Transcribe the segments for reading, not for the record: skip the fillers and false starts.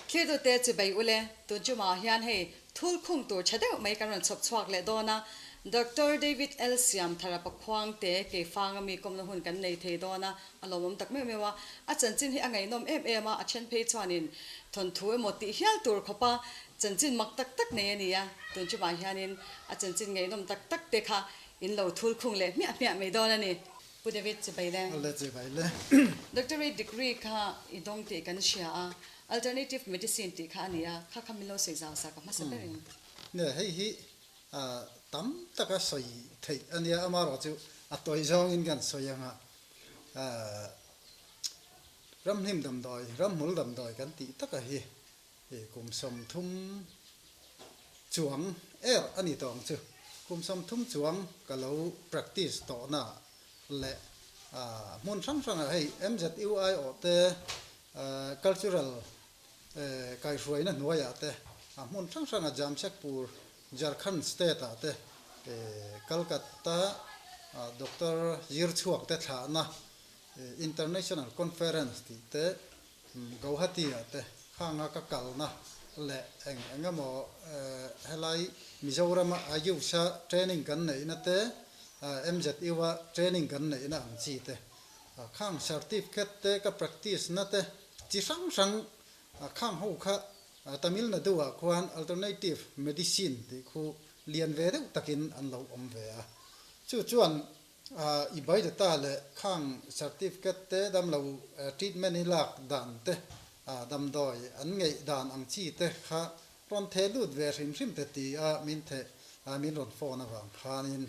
Thlirtute chibai ule, tun chumah hian hei thul khung tur tha deuh mai kan rawn chhawp chhuak leh dawn a, Doctor David L. Siamthara Pakhuangte Keifanga mi kawmna hun kan nei thei dawn a, a lawmawm tak meuh meuh a. A chanchin hi a ngaihnawm em em a, a then phei chuanin thawnthu emaw tih hial tur khawpa chanchin mak tak tak nei a ni a, tun chumah hianin a chanchin ngaihnawm tak tak te kha in lo thul khung leh hmiah hmiah mai dawn a ni. Pu David chibai le. Le chibai le. Doctorate degree kha i dawng tih kan hria a, alternative medicine tih kha a ni a, kha kha min lo sawi zau sak a hmasa berin. Ne hei hi tam taka sawi theih a nia, amaherawhchu a tawi zawngin kan sawi ang a, ramhnim damdawi, ramhmul damdawi kan tih taka hi kum 30 chuang er a ni tawh ang chu. Kum 30 chuang ka lo practice tawhna leh hmun hrang hrangah hei MZUI awh te cultural kaihruaina hnuaiah te hmun hrang hrangah Jamshedpur, Jharkhand state ah te Calcutta doctor zir chhuak te thlahna International Conference tih te Guwahati ah te khanga ka kalna leh eng eng emaw helai Mizoram a Ayush a training kan neihna te MZU a training kan neihna ang chi te khang certificate te ka practice na te chi hrang hrang khang ho kha Tamil Nadu ah khuan alternative medicine tih khu lian ve deuh takin an lo awm ve a chu chuan I bai data leh khang certificate te damlo treatment i lak dan te, damdawi an ngeih dan ang chi te kha rawn theh lut ve hrim hrim te ti a min theh min rawn phone avang khanin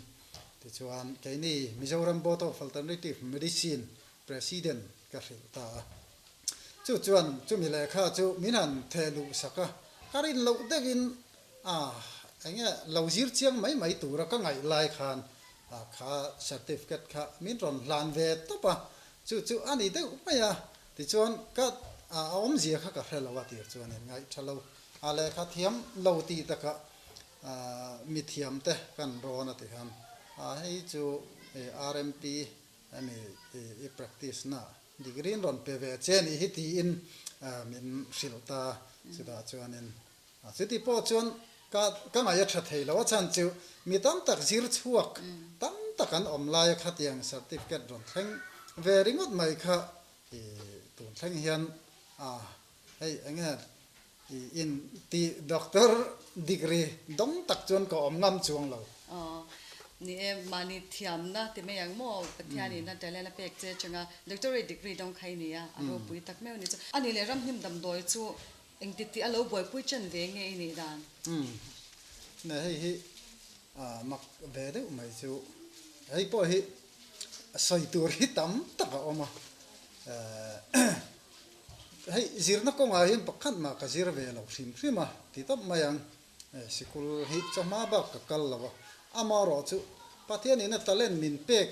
tichuan keini Mizoram Board of Alternative Medicine President ka hrilh ta a. Chu chuan chumi lehkha chu min han theh luh sak a, ka rin loh deuhin a enge lo zir chiang mai mai tura ka ngaih lai khan kha certificate kha min rawn hlan ve tawp a, chu chu a ni deuh mai a, tichuan ka a awmzia kha ka hre lo a tir chuan in ngaih tha lo a lehkha thiam lo tih takah mi thiam te kan rawn a ti khan a hei chu RMP ani i practice na degree in rawn pe ve che a nih hi tiin min hrilh ta chutah chuanin A chuti pawh chuan ka ka ngaih a tha thei lo a chhan chu mi tam tak zir chhuak tam tak an awm lai a khatiang certificate rawn thleng ve ringawt mai kha i tun thleng hian a hei eng nge i in ti doctor degree dawng tak chuan ka awm ngam chuang lo. Aw ni e mahni thiamna ti mai ang maw Pathianin a talent a pek che atanga doctorate degree dawng kha i ni a a ropui tak meuh a ni chu. A nih leh ramhnim damdawi chu Engti tih a lo buaipui chen ve nge i nih dan? Umm, ne hei hi mak ve deuh mai chu hei pawh hi sawi tur hi tam tak a awm a, hei zirna kawngah hian pakhat mah ka zir ve lo hrim hrim a ti tawp mai ang, sikul hi chawhma bak ka kal lo a, amaherawh chu Pathianin a talent min pek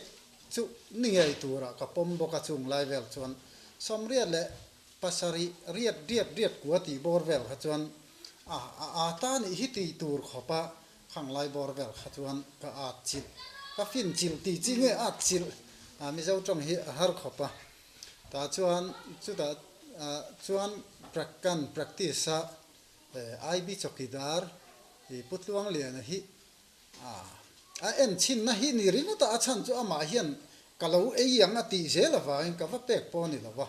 chu ni ngei turah ka pawm bawk a chung lai vel chuan 80 leh Pasarih riat riat riat kua tih bawr vel kha chuan a a a ta nih hi tih tur khawp a, khang lai bawr vel kha chuan ka at chilh, ka fin chilh tih chi nge at chilh a Mizo tawng hi a har khawp a. Tah chuan chutah chuan kan practice a IB chawkidar i Pu Tluangliana hi a a en chhinna hi ni ringawt a, a chhan chu amah hian ka lo ei ang a tih zel avangin ka va pek pawh a ni lo va,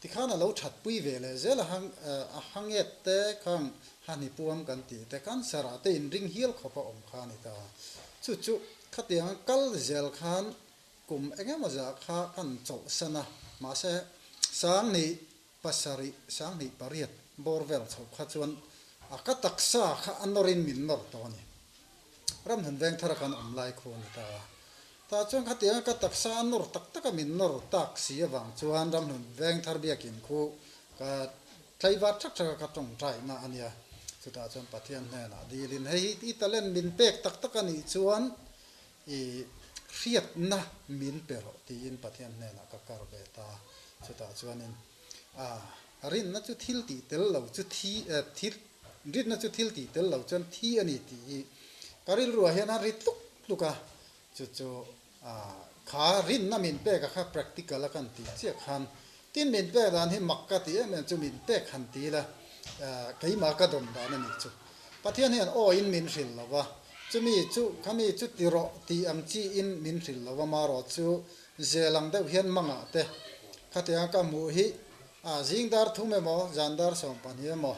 tikhan a lo thatpui ve leh zel a, a hanget te khang hahnipuam kan tih te cancer ah te inring hial khawp a awm kha a ni ta. Chu chu khatiang kal zel khan kum eng emaw zah kha kan chawlhsan a, mahse 1000 7 18 bawr vel chhoh kha chuan a ka taksa kha a nawrin min nawr tawh a ni. Ramhnun veng thara khan awm lai khu a ni ta a. Tah chuan khatianga ka taksa a nawr tak taka min nawr tak si avang chuan Ramhnun veng thar biakin khu ka tlaivar thak thak a ka tawngtaihna a nia. Chutah chuan Pathian hnenah dilin hei hi i talent min pek tak tak a nih chuan I hriatna min pe rawh tiin Pathian hnenah ka kar ve ta. Chutah chuanin a rinna chu thil tih tel lo chu thi thil rinna chu thil tih tel lo chuan thi a ni tih hi ka rilruah hian a ri tluk tluk a. Chu chu a kha rinna min pek a kha practical a kan tih chiah khan tin min pek dan hi mak ka ti em em chu min pek han ti la. Keimah ka dawn dan a nih chu. Pathian hian aw in min hrilh lo va, chumi chu khami chu ti rawh tih ang chi in min hrilh lo va, marawh chu zel ang deuh hian mangah te khatianga ka hmuh hi a zing dar thum emaw zan dar 12 emaw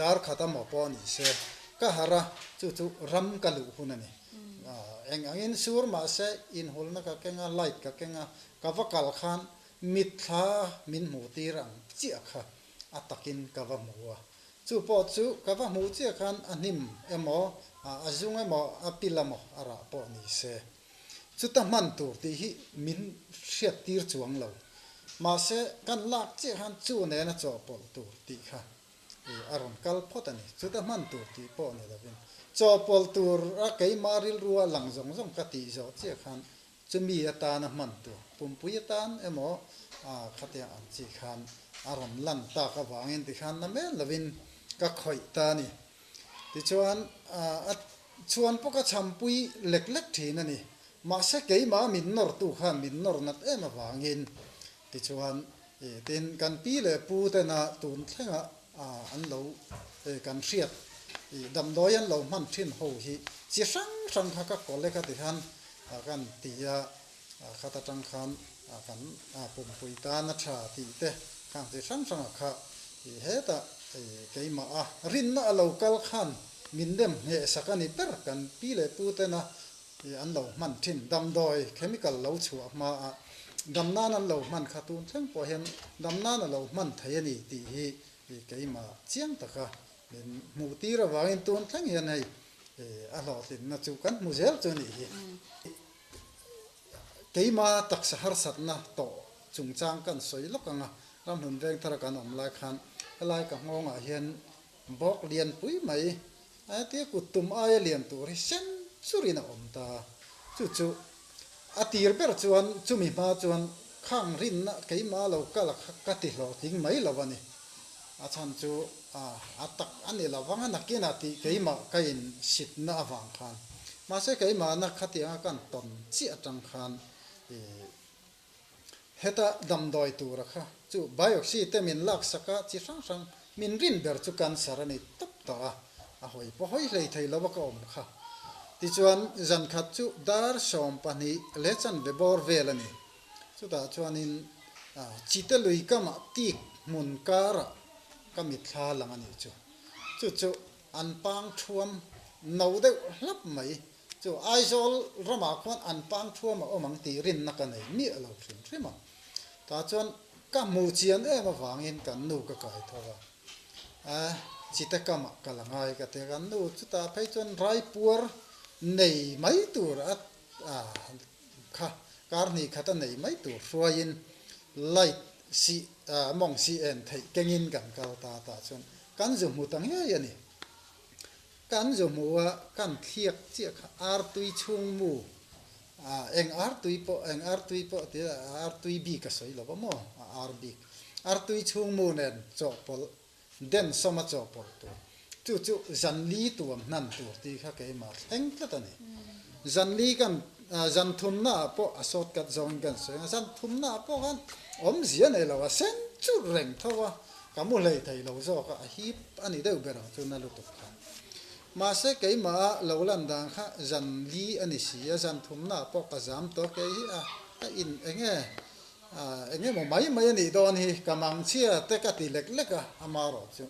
dar khat emaw pawh ni se ka harh a, chu chu ram ka luh hun a ni. Eng angin sur mahse inhulna ka keng a, light ka keng a, ka va kal khan mitthla min hmuh tir ang chiah kha a takin ka va hmu a. Chu pawh chu ka va hmuh chiah khan a hnim emaw, a zung emaw, a pil emaw a rah pawh ni se. Chuta hman tur tih hi min hriat tir chuang lo. Mahse, kan lak chiah khan chu nena chawhpawlh tur tih kha a rawn kal phawt a ni. Chuta hman tur tih pawh ni lovin chawhpawlh tur a keimah rilrua lang zawng zawng ka tih zawh chiah khan Chumi atana hman tur pumpui atan emaw khatiang ang chi khan a rawn lan tak avangin tikhan na mel lovin ka khawih ta a ni. Tichuan a chhuan pawh ka chhampui lek lek thin a ni. Mahse keimah min nawrtu khan min nawr nat em avangin tichuan tin kan pi leh pu tena tun thlenga an lo kan hriat damdawi an lo hman thin ho hi chi hrang hrang kha ka kawlh e kha ti khan kan ti a, khat atang khan kan pumpui tan a tha tih te khang chi hrang hrang ah kha hetah keimah a rinna a lo kal khan min dem ngheh sak a ni ber kan pi leh pu tena an lo hman thin damdawi chemical lo chhuah hma a dam nan an lo hman kha tun thleng pawh hian dam nan a lo hman thei a ni tih hi keimah chiang taka min hmuh tir avangin tun thleng hian hei a hlawhtlinna chu kan hmu zel chu a nih hi. Keima taksa harsatna tawh chungchang kan sawi lawk ang a, ramhlun veng thara kan awm lai khan helai ka nghawngah hian bawk lian pui mai a tia kut tum aia lian tur hi sen churin a awm ta. Chu chu a tir ber chuan chumi hma chuan khang rinna keima lo kal a kha ka ti hlawhtling mai lo a ni. A chhan chu a tak a ni lo vang a nakinah tih keimah ka in sitna avang khan. Mahse keimahna khatianga kan tawn chiah atang khan heta damdawi tura kha chu biopsy te min laksak a, chi hrang hrang min rin ber chu cancer a ni tawp tawh a, a hawi pawh hawi hlei thei lo a ka awm kha. Tichuan zankhat chu dar 12 leh chanve bawr vel a ni. Chutah chuanin Chite lui kamah tik hmun karah ka mitthla lang a nih chu. Chu chu an pang thuam no deuh hlap mai. Chu Aizawl ramah khuan an pang thuam a awm ang tih rinna ka nei miah lo hrim hrim a. Tah chuan ka hmuh chian em avangin kan nu ka kai tho a. Chite kamah ka la ngai ka ti a. Kan nu chutah phei chuan raipuar nei mai tur a Kha kar hnih khat a nei mai tur hruaiin light si mawng si en theih kengin kan kal ta tah chuan kan zu hmu ta ngei a ni. Kan zu hmu a kan thliak chiah kha artui chhung mu eng artui pawh eng artui pawh ti artui bik a sawi lo va maw a ar bik artui chhung mu nen chawhpawlh den sawma chawhpawlh tur chu chu zanli tuam hnan tur tih kha keimah thleng tlat a ni. Zanli kan zan thumna ah pawh a sawt kat zawngin kan sawi ang a, zan thumna ah pawh khan awmzia nei lo a sen churh reng tho a, ka mu hlei thei lo zawk a, a hip a ni deuh ber ang chu na lutuk kha. Mahse keimah a lo lan dan kha zanli a ni si a, zan thumna ah pawh ka zam tawh kei hi a, ka in eng nge Eng emaw mai mai a nih dawn hi, ka mangchhia te ka ti lek lek a, ama erawh chu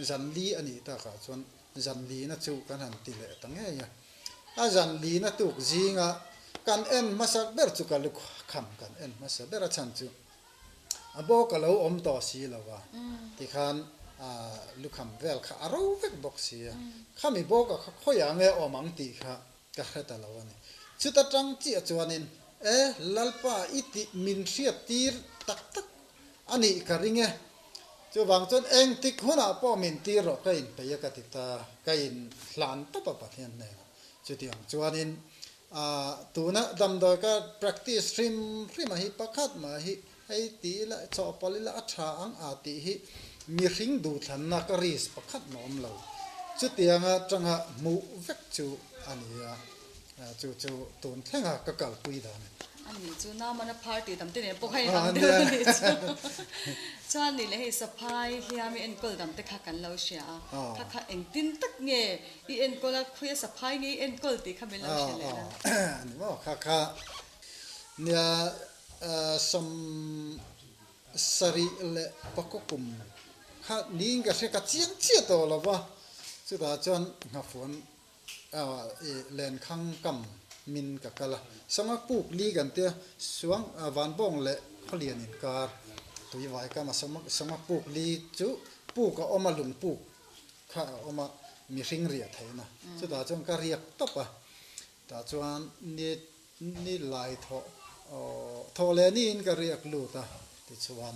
zan li a nih takah chuan zan lina chu kan han ti leh ta ngei a. A zan lina tuk zinga kan en hmasa ber chu ka lukham kan en hmasa ber a chhan chu a bawk a lo awm tawh si lo va, tikhan lukham vel kha a ro vek bawk si a, khami bawka kha khawiah nge awm ang tih kha Ka hre ta lo a ni. Chuta tang chiah chuanin, E, Lalpa i tih min hriat tir tak tak a nih ka ring e. Chuvang chuan engtik hunah pawh min tir rawh ka inpeih a ka ti ta, ka inhlan tawp a Pathian hnenah. Chutiang chuanin, tuna damdawi ka practice hrim hrim a hi pakhat mah hi hei ti ila chawhpawlh ila a tha ang a tih hi mihring duhthlanna ka risk pakhat mah awm lo. Chutianga tanga hmuh vek chu a ni a, chu chu tun thlenga ka kalpui dan a ni. A nih chu Namana phar tih dam te nen pawh kha inang deuh a nih chu. Chuan nih leh hei saphai hliam i enkawl dam te kha kan lo hria a, kha kha engtin tak nge i enkawl a, khawi a saphai nge i enkawl tih kha min lo hria leh la. A ni maw kha kha nia sawm sarih leh pakua kum kha niin ka hria ka chiang chiah tawh lo va, chutah chuan nghafuan Lenkhang kam min ka kal a, Sanga puk li kan tia Suang Vanbawng leh Khawlian inkar tuivai kam a Sanga puk li chu puk a awm a, lung puk kha a awm a, mihring riah theihna chutah chuan ka riak tawp a, tah chuan ni ni lai thawh thawh leh niin ka riak lut a, tichuan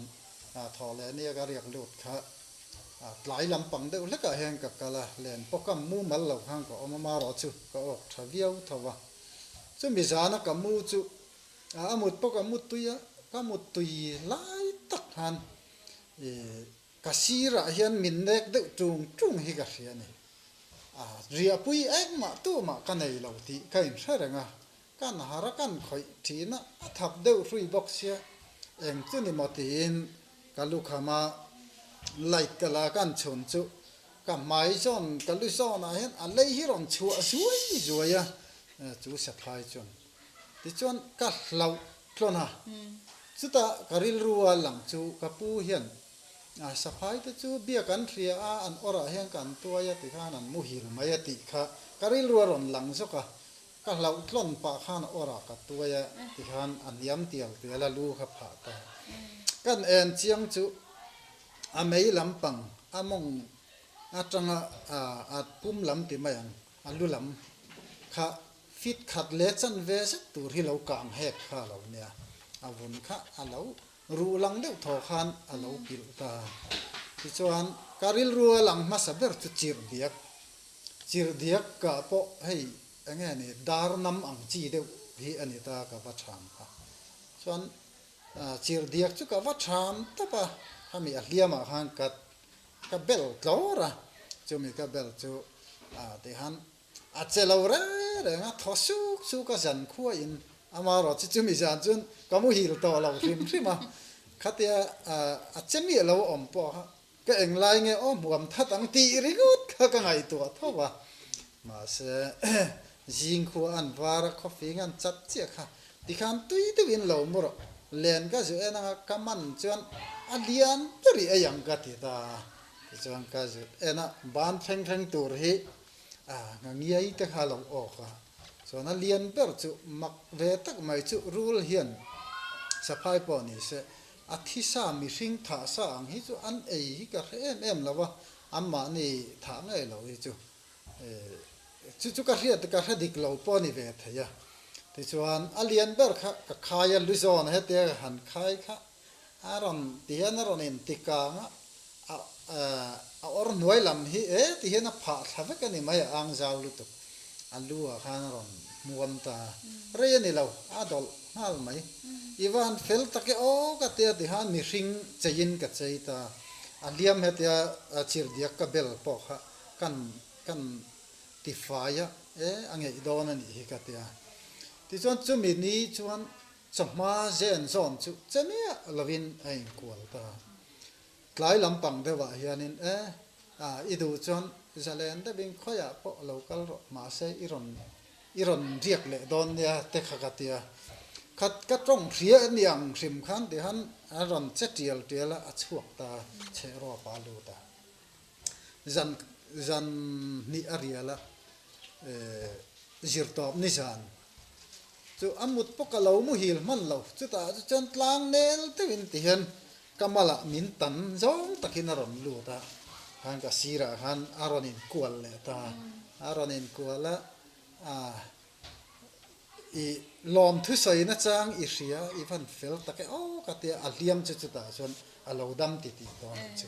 thawh leh nia ka riak lut kha tlai lampang deuh hlekah hian ka kal a, len pawh ka mu mal lo khan ka awm a, marawh chu ka awk tha viau tho a, chumi zana ka mu chu a mut pawh ka mu tui a, ka mu tui lai tak khan Ka sirah hian min nek deuh tung tung hi ka hria a ni. A riahpui engmah tumah ka nei lo tih ka inhre reng a, kan har a kan khawih thin a, a thap deuh hrui bawk sia, eng chu ni maw tiin ka lukham a light ka la kan chhun chu ka hmai zawn ka lu zawnah hian a lei hi rawn chhuah zuai zuai a, chu saphai chuan Tichuan ka hlauh tlawn a, chutah ka rilru a lang chu ka pu hian saphai te chu biak an hria a, an awrah hian ka an tuai a tikhan an muhil mai a tih kha ka rilru a rawn lang zawk a, ka hlauh tlawn pah khan a awrah ka tuai a tikhan a hniam tial tial a lu kha phah ta. Kan en chiang chu a mei lampang a mawng atanga a pum lam ti mai ang a lu lam kha Fit khat leh chanve zet tur hi lo kang hek kha a lo nia, a vun kha a lo ruh lang deuh thaw khan a lo pilh ta. Tichuan, ka rilru a lang hmasa ber chu chirhdiak, chirhdiak kah pawh hei eng nge ni dar nam ang chi deuh hi a ni ta ka va chham kha. Chuan chirhdiak chu ka va chham tawp a, khami a hliamah khan ka ka bel tlawr a, chumi ka bel chu tihan A che lo reng reng a, thaw suk suk a zan khuain amarawh chu chumi zan chuan ka muhil tawh lo hrim hrim a, khatia a che miah lo awm pawh kha ka englai nge aw hmuam that ang tih ringawt kha ka ngaihtuah tho a, mahse zing khua an var a, khawfing an chat chiah kha tikhan tui deuhin lo mu rawh, len ka zu en anga ka man chuan a lian ber i ei ang ka ti ta a, tichuan ka zut en a, ban thleng thleng tur hi A nga ngiai te kha lo awk a, chuan a lian ber chu mak ve tak mai chu rul hian saphai pawh ni se a thisa mihring thah sa ang hi chu an ei hi ka hre em em lo a, anmahni thah ngei lo hi chu chu chu ka hriat ka hre dik lo pawh a ni ve thei a. Tichuan a lian ber kha ka khai a, Luzon hetia ka han khai kha A rawn ti hian a rawn inti kang a, a a awr hnuai lam hi e ti hian a phah thla vek a ni mai, a ang zau lutuk. A lu ah khan a rawn hmuam ta a, rei a ni lo, a dawlh nghal mai. I va han fel tak e aw ka tia ti khan mihring cheiin ka chei ta a, a hliam hetia chirhdiak ka bel pawh kha kan kan tifai a, e a ngeih dawn a nih hi ka tia. Tichuan chumi ni chuan Chawhma zen zawn chu che miah lovin a inkual ta. Tlai lampang deuhah hianin e, a, i duh chuan zalen deuhin khawiah pawh lo kal rawh, mahse i rawn, i rawn riak leh dawn nia te kha ka tia. Khat ka tawng hria a ni ang hrim khan ti khan a rawn che tial tial a, a chhuak ta, chhehrawpa a lut a. Zan, zan hnih a rial a, e, zirtawp ni zan. Chu a mut pawh ka lo muhil hman lo, chutah chu chuan tlang nel deuhin ti hian ka malah min tan zawng takin a rawn lut a, khan ka sirah khan a rawn inkual leh ta, a rawn inkual a, ah i lawm thusawi nachang i hria i van fel tak e aw ka tia a hliam chu chutah chuan a lo dam ti tih dawn ang chu.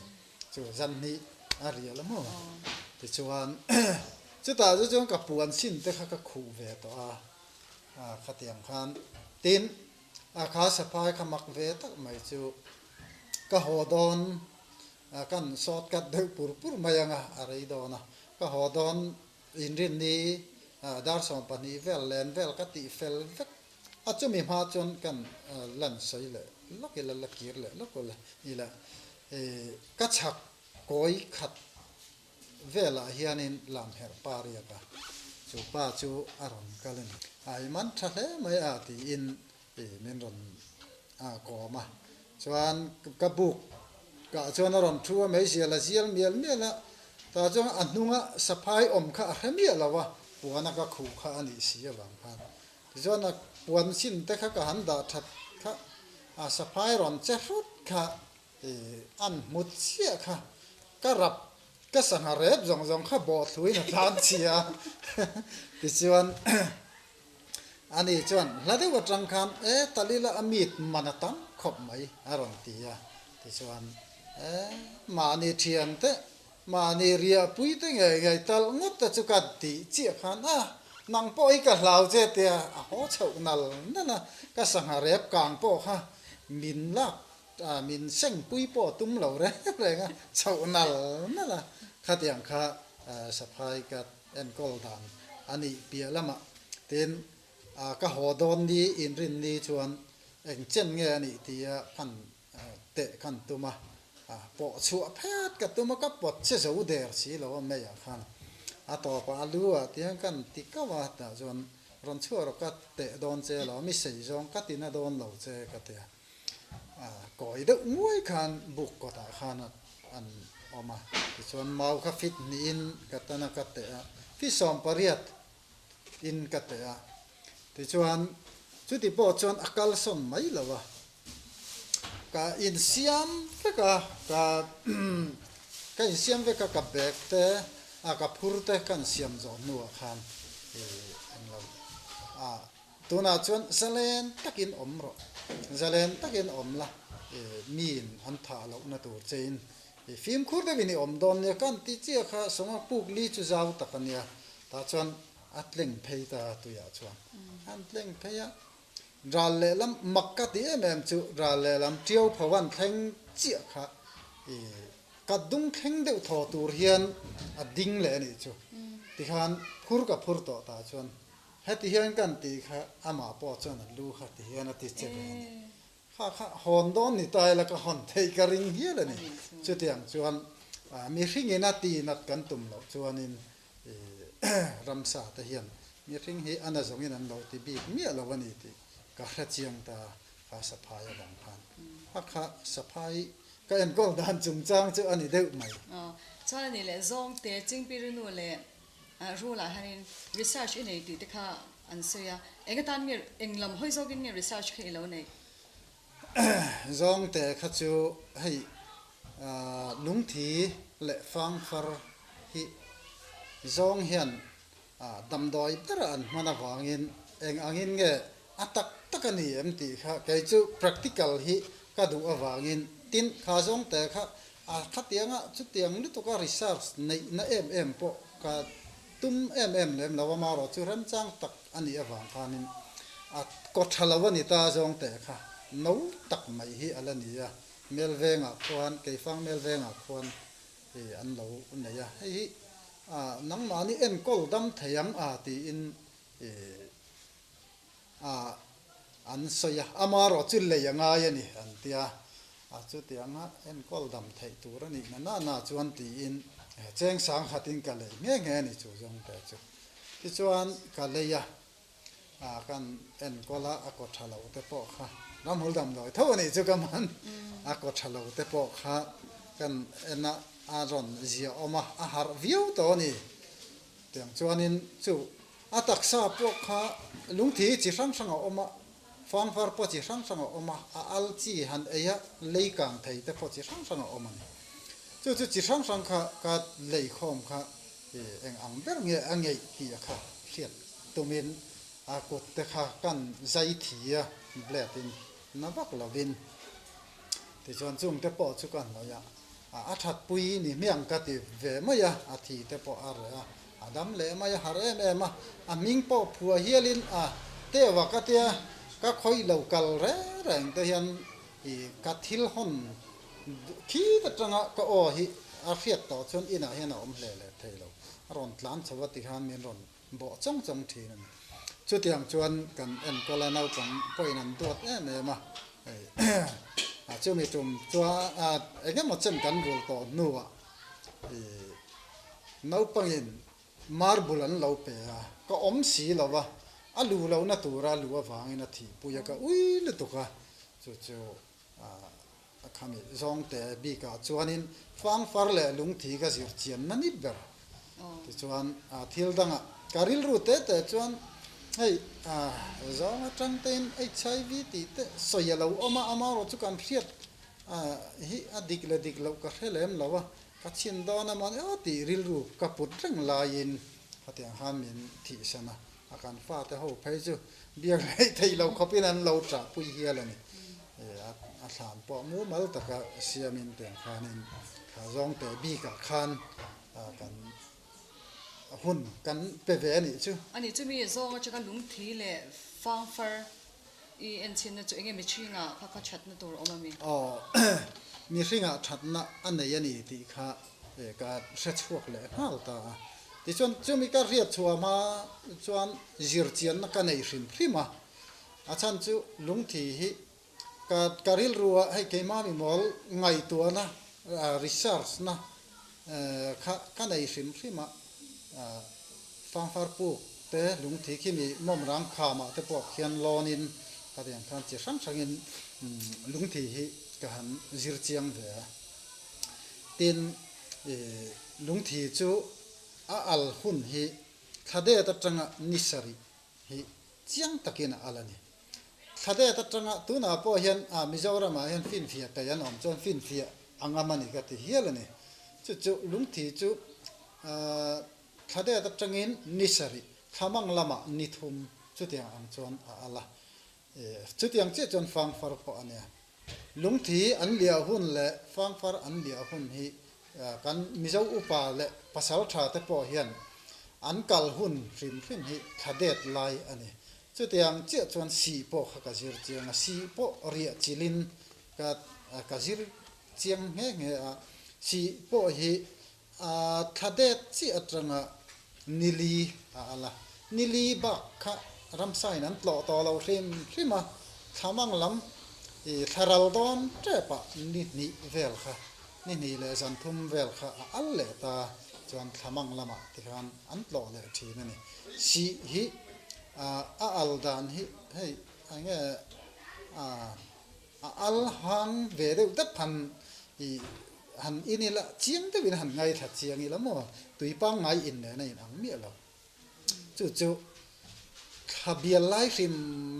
Chu zan hnih a rial a maw? Tichuan chutah chu chuan ka puan sin te kha ka khuh ve tawh a, a khatiang khan tin a kha saphai kha mak ve tak mai chu ka haw dawn kan short cut deuh pur pur mai ang a, a rei dawn a, ka haw dawn inrinni dar 12 vel len vel ka tih fel vek. A chumi hma chuan kan lan sawi leh lawk ila, la kir leh lawk ula ila ka chhak kawi khat velah hianin lam herh pa riak a, chu pa chu a rawn kal a ni. A i man tha hle mai a tiin min rawn kawm a, chuan ka buk kah chuan a rawn thu a, meizial a zial mial mial a, tah chuan a hnunga saphai awm kha a hre miah lo a, puana ka khuh kha a nih si avang khan. Tichuan a puan sin te kha ka han dah that kha, a saphai rawn che hrut kha an hmu chiah kha, ka rap ka sangha rep zawng zawng kha bawhthluin a tlan chhia a, tichuan Ani chuan hla deuh atang khan, E, Talila a meet man a tam khawp mai, a rawn ti a. Tichuan, E, mahni thian te, mahni riahpui te ngei ngei talh ngawt te chu ka tih chiah khan, A, nang pawh hi ka hlau che tia a haw chhoh nal nal a, ka sangha rep kang pawh kha min lak, min sengpui pawh tum lo reng reng a, chhoh nal nal a, khatiang kha saphai ka enkawl dan a nih piah lamah tin ka haw dawn ni inrin ni chuan eng chen nge a nih tia khan teh khan tum a, pawh chhuah phet ka tum a, ka pawt che zo der si lo a meiah khan a tawpah a lu ah tiang kan ti kauh a, tah chuan rawn chhuah rawh ka teh dawn che lo, mi sei zawng ka tina dawn lo che ka ti a. Kawi deuh nguai khan buk kawtah khan an awm a, tichuan mau kha fit hnihin ka tan a ka teh a, fi 18 in ka teh a, tichuan chuti pawh chuan a kalsawn mai lo a, ka insiam vek a, ka ka insiam vek a, ka bag te a ka phur te ka insiam zawh hnuah khan englo a. Tunah chuan zalen takin awm rawh, zalen takin awm la, miin an thah lohna tur chein i fimkhur deuhin i awm dawn nia kan ti chiah kha Sawnga puk li chu zau tak a nia, tah chuan a tleng phei ta a tuiah chuan an tleng phei a, ral lehlam mak ka ti em em chu ral lehlam tiau pho an thleng chiah kha i ka dung thleng deuh thaw tur hian a ding leh a nih chu, tikhan phur ka phur tawh tah chuan Heti hian kan tih kha amah pawh chuan a lu kha ti hian a ti che ve a ni. Kha kha hawn dawn ni ta ila ka hawn theih ka ring hial a ni. Chutiang chuan mihringin a ti nat kan tum loh chuanin ramsa te hian mihring hi a na zawngin an lo ti bik miah lo a ni tih ka hre chiang ta kha saphai avang khan. A kha saphai ka enkawl dan chungchang chu a ni deuh mai. Chuan a nih leh zawngte Chingpirinu leh Rule ah hianin research i nei tih te kha an sawi a, eng atan nge eng lam hawi zawkin nge research kha i lo neih? Zawngte kha chu hei lungthi leh fangfar hi zawng hian damdawi ber an hman avangin eng angin nge a tak tak a ni em tih kha kei chu practical hi ka duh avangin tin kha zawngte kha A khatianga chutiang lutuka research neihna em em pawh ka tum em em lem lo a, marawh chu remchang tak a nih avang khanin a kaw tha lo a ni ta zawng teh kha no tak mai hi a la ni a, Melvengah khuan Keifang Melvengah khuan an lo nei a, hei hi nangmahni enkawl dam thei ang a tiin A, an sawi a, amarawh chu lei a ngai a ni, an ti a. A, chutianga enkawl dam theih tur a nih na na na chuan tiin cheng sang khatin ka lei nghe nghe a ni chu zawng te chu. Tichuan ka lei a, a kan enkawl a, a kaw tha lo te pawh kha ramhul damdawi tho a nih chu ka man, a kaw tha lo te pawh kha kan en a, a rawn zia awm a, a harh viau tawh a ni. Tiang chuanin chu A taksa pawh kha lungthi chi hrang hrang a awm a, fangfar pawh chi hrang hrang a awm a, a al chi han ei a, lei kang thei te pawh chi hrang hrang a awm a ni. Chu chu chi hrang hrang kha ka lei khawm kha eng ang ber nge a ngeih tih a kha hriat tumin a kut te kha kan zai thi a, blade in na vak lovin. Tichuan chung te pawh chu ka hnawih a, a that pui ni hmiang ka ti ve mai a, a thi te pawh a reh a, a dam leh mai a har em em a, a hming pawh phua hialin a teuh a ka tia, ka khawih lo kal reng reng te hian i ka thil hawn khi atanga ka aw hi a hriat tawh chuan inah hian a awm hle leh thei lo, a rawn tlan chho a tikhan min rawn bawh chawng chawng thin a ni. Chutiang chuan kan enkawl a, naupang pawhin an duat em em a. Hei chumi tum chuan eng emaw chen kan rul tawh hnuah ih naupangin marble an lo pe a, ka awm si lo a, a lu lohna tura lu avangin a thihpui a, ka ui lutuk a, chu chu a khami zawngte bikah chuanin fangfar leh lungthi ka zir chian na ni ber. Tichuan thil dangah ka rilru te te chuan hei zawng atang tein HIV tih te sawi a lo awm a, amaherawh chu kan hriat hi a dik leh dik loh ka hre lem lo a, ka chhin dawn emaw ni aw tih rilru ka put reng laiin khatiang khan min thihsan a, a kan fate ho phei chu biak hleih theih loh khawpin an lo ṭahpui hial a ni. A thlan pawh mumal taka siamin tiang khanin thla zawngte bikah khan kan hun kan pe ve a nih chu. A nih chu mi zawng atanga lungthi leh fangfar i enchinna chu enge mihringah kha kha thatna tur awm a mi? Aw, mihringah thatna a nei a ni tih kha ka hre chhuak leh nghal ta a. Tichuan chumi ka hriat chhuah hma chuan zirchianna ka nei hrim hrim a. A chhan chu lungthi hi Ka ka rilru a hei keimah mi mawl ngaihtuahna research na kha ka nei hrim hrim a, fangfar puk te lungthi khi mi mawm rang kham ah te pawh khian lawn in khatiang khan chi hrang hrang in lungthi hi ka han zir chiang ve a. Tin lungthi chu a al hun hi thla det atanga ni sarih hi chiang takin a al a ni. Thladet atanga tunah pawh hian ah Mizoramah hian finfiah peih an awm chuan finfiah a ngam a ni ka ti hial a ni. Chu chu lungthi chu ah thladet atangin ni sarih thlamang lamah ni thum chutiang ang chuan a al a. Chutiang chiah chuan fangfar pawh a nia. Lungthi an liah hun leh fangfar an liah hun hi kan Mizo upa leh pasal tha te pawh hian an kal hun hrim hrim hi thladet lai a ni. Chutiang chiah chuan sih pawh kha ka zir chiang a, sih pawh riah chilhin ka ka zir chiang nghe nghe a. Sih pawh hi thla det chiah atanga nili a al a, nili bak kha ramsain an tlawh tawh lo hrim hrim a, thlamang lam i thla ral dawn tepah ni hnih vel kha, ni hnih leh zan thum vel kha a al leh ta chuan thlamang lamah tikhan an tlawh leh thin a ni. Sih hi a al dan hi hei eng nge a al hang ve deuh deuh han ih han in ila chiang deuhin han ngaithla chiang ila maw tui pangngai in nen a in ang miah lo. Chu chu thla bial lai hrim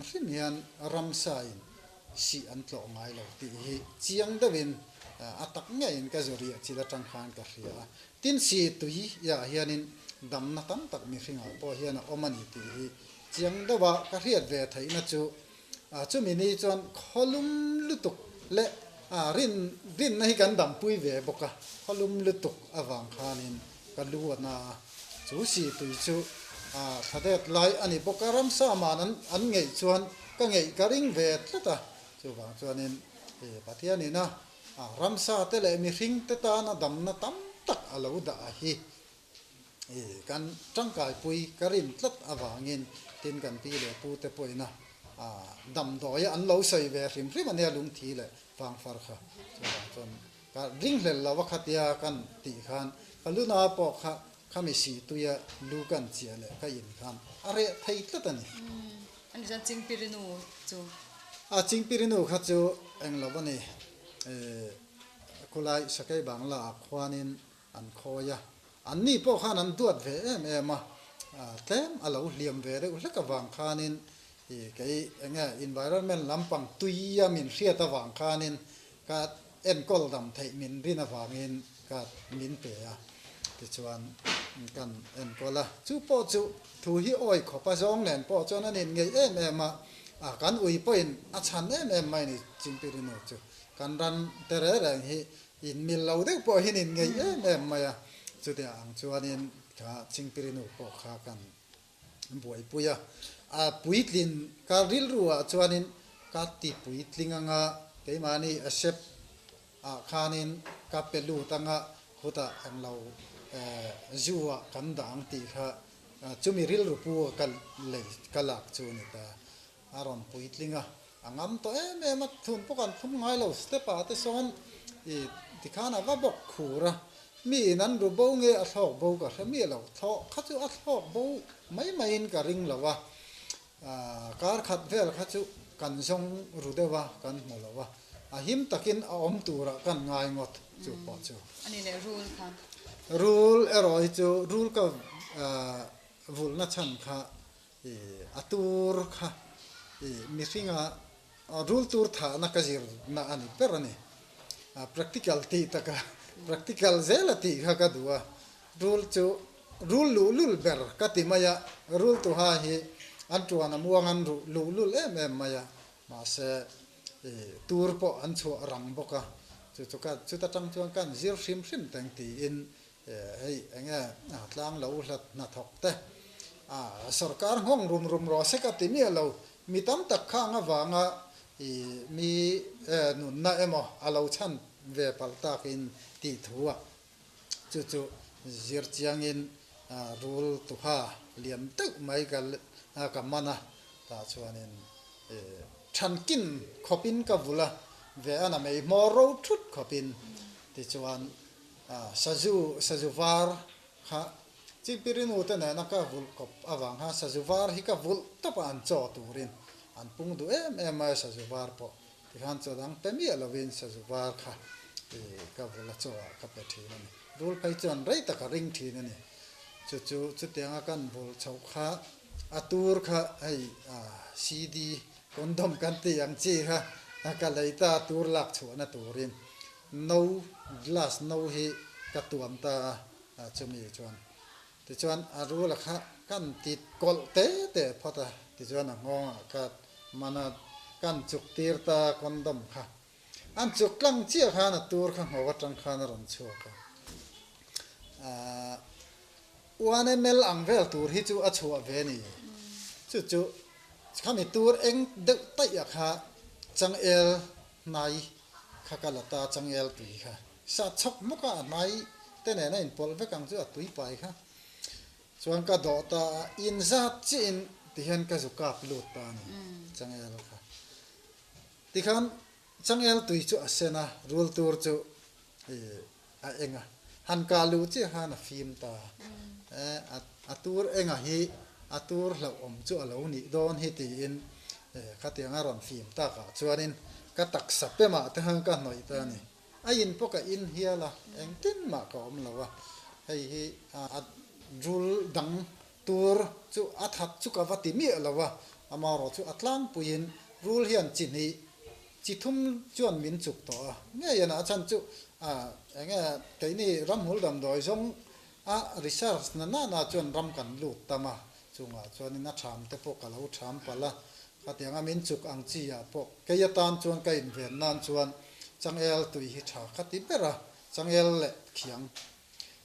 hrim hian ramsa in sih an tlawh ngai lo tih hi chiang deuhin a tak ngeiin ka zuriah chil atang khan ka hria a. Tin si tui ah hianin damna tam tak mihringah pawh hian a awm a ni tih hi chiang deuha ka hriat ve theihna chu chumi ni chuan khawlum lutuk leh rin rinna hi kan dampui ve bawk a, khawlum lutuk avang khanin ka lu a na a, chu si tui chu thladet lai a ni bawk a, ramsa man an ngeih chuan ka ngeih ka ring ve tlat a, chuvang chuanin Pathianina A ramsa te leh mihring te tana damna tam tak a lo dah a hi. I kan tangkaipui ka rin tlat avangin tin kan pi leh pu te pawhin a damdawi an lo sawi ve hrim hrim a nia lungthi leh fangfar kha. Chuvang chuan ka ringhlel lo a khatia kan tih khan ka luna pawh kha khami sihtuia lu kan chiah leh ka in khan a reh thei tlat a ni. Ani chuan Chingpirinu chu. A Chingpirinu kha chu eng lo a ni. Khulai Sakei Bangla ah khuanin an khawi a. An ni pawh khan an duat ve em em a. Tlem a lo hliam ve deuh hlek avang khanin kei enge environment lampang tuia min hriat avang khanin ka enkawl dam theih min rin avangin ka min pe a, tichuan kan enkawl a. Chu pawh chu thu hi awi khawp a zawng nen pawh chuan a nin ngei em em a, kan ui pawhin a chhan em em mai a ni Chingpirinu chu. Kan ran te reng reng hi in mil lo deuh pawh hi nin ngei em em mai a, chutiang ang chuanin kha Chingpirinu pawh kha kan buaipui a, a puitlin ka rilru ah chuanin ka ti puitling anga keimahni a sep ah khanin ka pe lut anga khutah englo zoo ah kan dah ang tih kha Chumi rilru pu a ka lei ka lak chu a ni ta. A rawn puitling a, a ngam tawh em em a, thun pawh kan thlum ngai lo, step ah te sawn i tikhan a va bawk khur a, mi in an ru bo nge a thlawk bo ka hre miah lo, thlawh kha chu a thlawk bo mai mai in ka ring lo a, kar khat vel kha chu kan zawng ru deuh a, kan hmu lo a, a him takin a awm turah kan ngai ngawt chu pawh chu. A ni leh rul kha. Rul erawh hi chu rul ka vulhna chhan kha I a tur kha i mihringa rul tur thahna ka zirna a ni ber a ni. Practical tih taka practical zel a tih kha ka duh a, rul chu rul luhlul ber ka ti mai a, rul tuha hi an tuan a muang an ruh luhlul em em mai a, mahse i tur pawh an chhuah rang bawk a, chu chu ka chuta tang chuan kan zir hrim hrim teng tiin Hei enge tlang lo hlat hnathawk te sorkar nghawng rum rum rawh se ka ti miah lo, mi tam tak khang avanga i mi nunna emaw a lo chhan ve palh takin tih thu a, chu chu zir chiangin rul tuha lian deuh mai ka ka man a, tah chuanin thankin khawpin ka vul a, ve a na mei hmawr ro thut khawpin tichuan Sazu, sazu var kha Chingpirinu te nena ka vulh kawp avang khan sazu var hi ka vulh tawp a an chaw turin an pung duh em em mai a sazu var pawh tikhan chaw dang pe miah lovin sazu var kha ka vulh a chaw ah ka pe thin a ni. Rul phei chuan rei tak a ring thin a ni. Chu chu chutianga kan vulh chhoh kha a tur kha hei CD condom kan tih ang chi kha ka lei ta tur lak chhuahna turin No, glass no hi ka tuam ta a, chumi chuan tichuan a rula kha kan ti kawlh te te phawt a, tichuan a nghawngah ka man a, kan chuk tir ta a condom kha. An chuk tlang chiah khan a tur kha ngho atang khan a rawn chhuak a, aah 1 ml ang vel tur hi chu a chhuah ve ni, chu chu khami tur eng deuh taih ah kha changel hnai kha ka la ta changel tui kha sa chhawk hmawk a, a hnai te nen a inpawlh vek ang chu a tui pai kha chuan ka dawh ta a, in zat chiah in tihian ka zu kap lut ta a ni changel kha. Tikhan changel tui chu a sen a, rul tur chu a eng a, han kah luh chiah khan a fim ta a, a tur enga hi a tur hlauhawm chu a lo nih dawn hi tiin khatiang a rawn fim takah chuanin ka taksa pemah te khan ka hnawih ta a ni. A in pawh ka in hial a, engtin mah ka awm lo a, hei hi a rul dang tur chu a that chu ka va ti miah lo a, amaherawh chu a tlangpuiin rul hian chi hnih Chi thum chuan min chuk tawh a, ngei a nah chhan chu eng nge keini ramhmul damdawi zawng a research na nana chuan ram kan lut tam a, chungah chuanin a tham te pawh ka lo tham palh a, khatiang a min chuk ang chi ah pawh kei atan chuan ka inven nan chuan changel tui hi tha kha ti ber a, changel leh khiang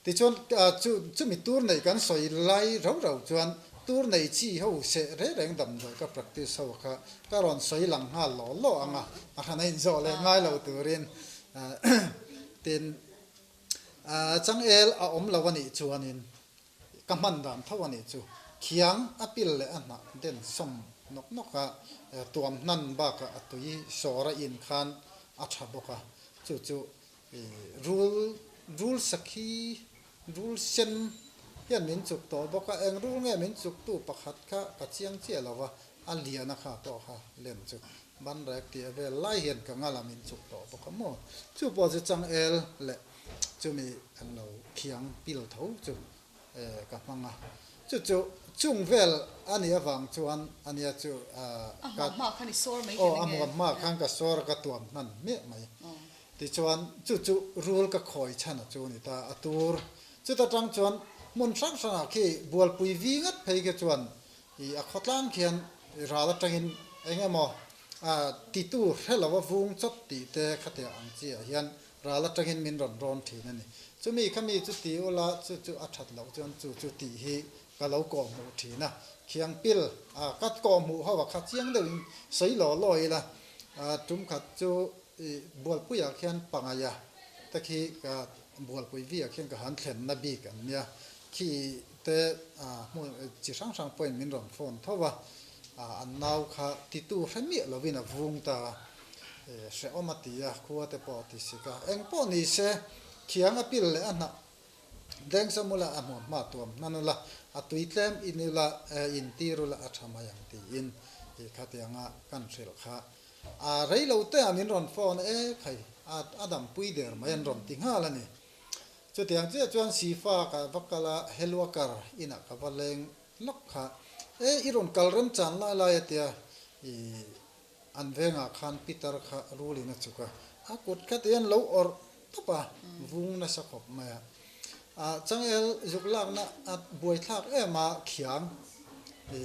Tichuan, chu chumi tur nei kan sawi lai rau rau chuan tur nei chi ho seh reng reng damdawi ka practice ho kha ka rawn sawi lang nghal law law ang a, a hran a inzawh leh ngai lo turin tin changel a awm lo a nih chuanin ka hman dan tho a nih chu khiang a pil leh a hnah den sawm nawk nawk a, tuam hnan bakah a tui sawr a in khan a tha bawk a, chu chu Rul, rul sakhi, rul sen hian min chuk tawh bawk a, eng rul nge min chuktu pakhat kha ka chiang chiah lo va, a liana kha pawh kha lem chu ban rek tih a vel lai hian ka ngala min chuk tawh bawk a maw? Chu pawh chu changel leh chumi an lo khiang pil tho chu ka hmang a, chu chu chung vel a nih avang chuan a nia chu ka, aw a hmuam hma khan ka sawr a ka tuam hman hmiah mai. Tichuan, chu chu rul ka khawi chhan a chu a ni ta, a tur. Chuta tang chuan hmun hrang hrangah khi bualpui vi ngat phei khi chuan i a khawtlang khian ral atangin eng emaw titu hre lo a vung chawt tih te khatiang ang chi ah hian ral atangin min rawn rawn thin a ni. Chumi kha mi chu ti ula chu chu a that loh chuan chu chu tih hi ka lo kawhhmuh thin a. Khiang pil ka kawhhmuh ho a kha chiang deuhin sawi law law ila tum khat chu I bualpuiah khian pangaia te khi ka bualpui viah khian ka han thlenna bik an nia. Khi te hmun chi hrang hrang pawhin min rawn phone tho a, an nau kha titu hre miah lovin a vung ta a, hrehawm a ti a, khua te pawh a ti sik a, eng pawh ni se khiang a pil leh a hnah Dengsamula a hmuam hma tuam hnan ula, a tui tlem in ula, in tir ula a tha mai ang tiin i khatianga kan hrilh kha. A rei lo te ah min rawn phone e khai, a dampui der mai an rawn ti nghal a ni. Chutiang chiah chuan Sifa ka va kal a, Helwakar inah ka va leng lawk kha. E, i rawn kal remchan lai lai a tia i An vengah khan Peter kha rulin a chuk a, a kut kha tihian lo awrh tawp a, vung nasa khawp mai a. A changel zuk lakna a buaithlak em a, khiang i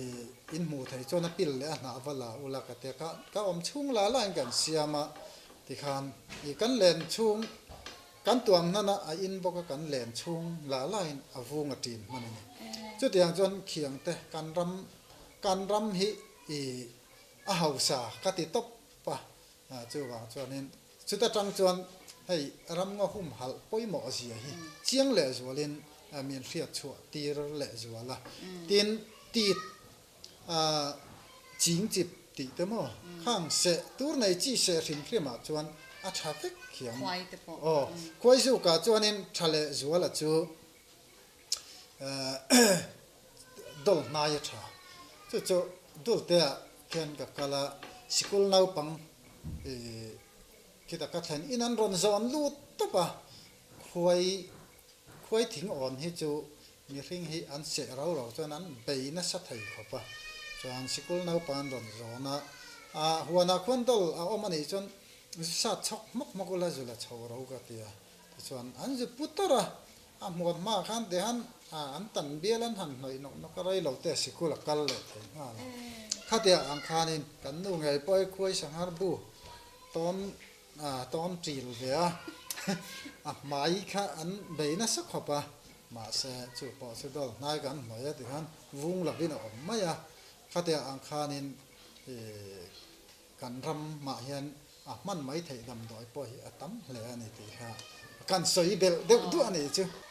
in hmuh thei chuan a pil leh a hnah va la ula ka tia, ka ka awm chhung la lain kan siam a, tikhan i kan len chhung kan tuam hnan a, a in bawk a kan len chhung la lain a vung a ṭin hman a ni. Chutiang chuan khiang te kan ram kan ram hi i A hausa ka ti tawp a, chuvang chuanin chuta tang chuan hei ramngaw humhalh pawimawh zia hi chiang lehzualin min hriat chhuah tir lehzual a. Tin, tit ching chip tih te maw khang seh tur nei chi seh hrim hrimah chuan a tha vek hiam. Aw, khuai zukah chuanin tha lehzuala chu Dul hnai a tha. Chu chu dul te ah khian ka kal a, sikul naupang ih khita ka thlen in an rawn zawn lut tawp a, khuai khuai thing awn hi chu mihring hi an seh rau rau chuan an bei nasa thei khawp a, chuan sikul naupang an rawn zawn a, ah huanah khuan dul a awm a nih chuan sat chhawk hmawk hmawk ula zula chho ro ka ti a, tichuan an zu pu tawrh a. A hmuat hma khan ti han an tan bial an han hnawih nawk nawk a rei lo te sikul a kal leh thei nghal a. Khatiang ang khanin kan nu ngei pawh hi khuai sanghar bu tawn tawn ṭil ve a, a hmai kha an bei nasa khawp a, mahse chu pawh chu dawr hnai kan hnawih a ti khan vung lovin a awm mai a. Khatiang ang khanin Kan ramah hian a hman mai theih damdawi pawh hi a tam hle a ni tih kha kan sawi belh deuh duah a nih chu.